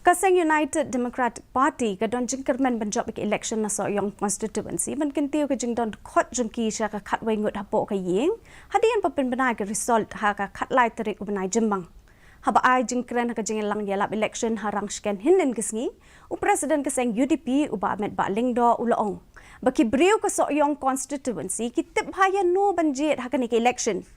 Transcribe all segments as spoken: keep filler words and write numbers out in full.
Ka seng United Democratic Party ka don jingkyrmen ban jop ïa ka election na Sohiong constituency ban kyntiew ka jingdon khot jong ki sha ka khatwei ngut hapoh ka ïing hadien ba pynbna ïa ka result ha ka khatlai tarik u bnai Jymmang. Haba ai jingkren ha ka jingïalang ïalap election ha Rangshken hynnin ka sngi, u president ka seng U D P u Bah Metbah Lyngdoh u la ong ba ki briew ka Sohiong constituency ki tip bha ïano ban jied ha kane ka election.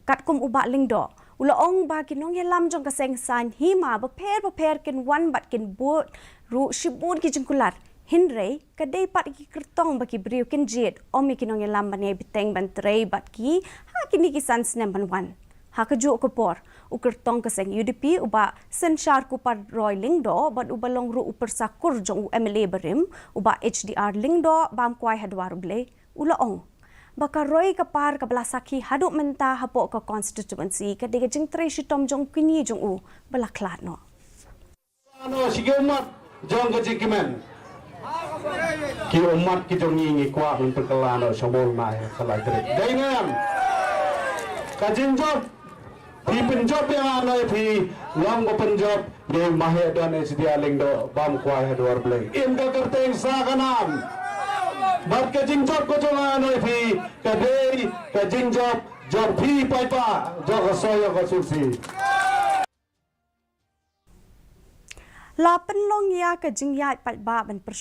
Katkum u Bah Lyngdoh, u la ong ba ki nongïalam jong ka seng saiñ hima bapher bapher kin wan bad kin bud ruh shibun ki jingkular. Hynrei ka dei pat ki kyrtong ba ki briew kin jied, ym ïa ki nongïalam ban ïai bteng ban trei bad ki ha kine ki san snem ban wan. Ha kajuh ka por, u kyrtong ka seng U D P u Bah Synshar Kupar Roy Lyngdoh bad uba long ruh u pyrsa kur jong u M L A barim, u Bah H D R Lyngdoh, bam kwai ha dwar U Blei, u la ong ba ka roi ka par kaba la sakhi haduh mynta hapoh ka constituency ka dei ka jingtrei shitom jong kine jong u ba la khlad noh. Ano shi ki ummat jong ka jingkmen. Ki ummat ki jong ngi ngi kwah ban pynkylla noh sha Mawlai ha ka lai tarik. Dei ne em? Ka jingjop phi pynjop ïa nga noh ïa phi, long ba pynjop ïa i Bah H D R Lyngdoh, bam kwai ha dwar Blei. Im ka kyrteng sa ka nam. Bad ka jingjop ka jong nga noh ïa phi ka dei ka jingjop jong phi paidbah jong ka Sohiong constituency. La pynlong ïa ka jingïaid paidbah ban pyrshah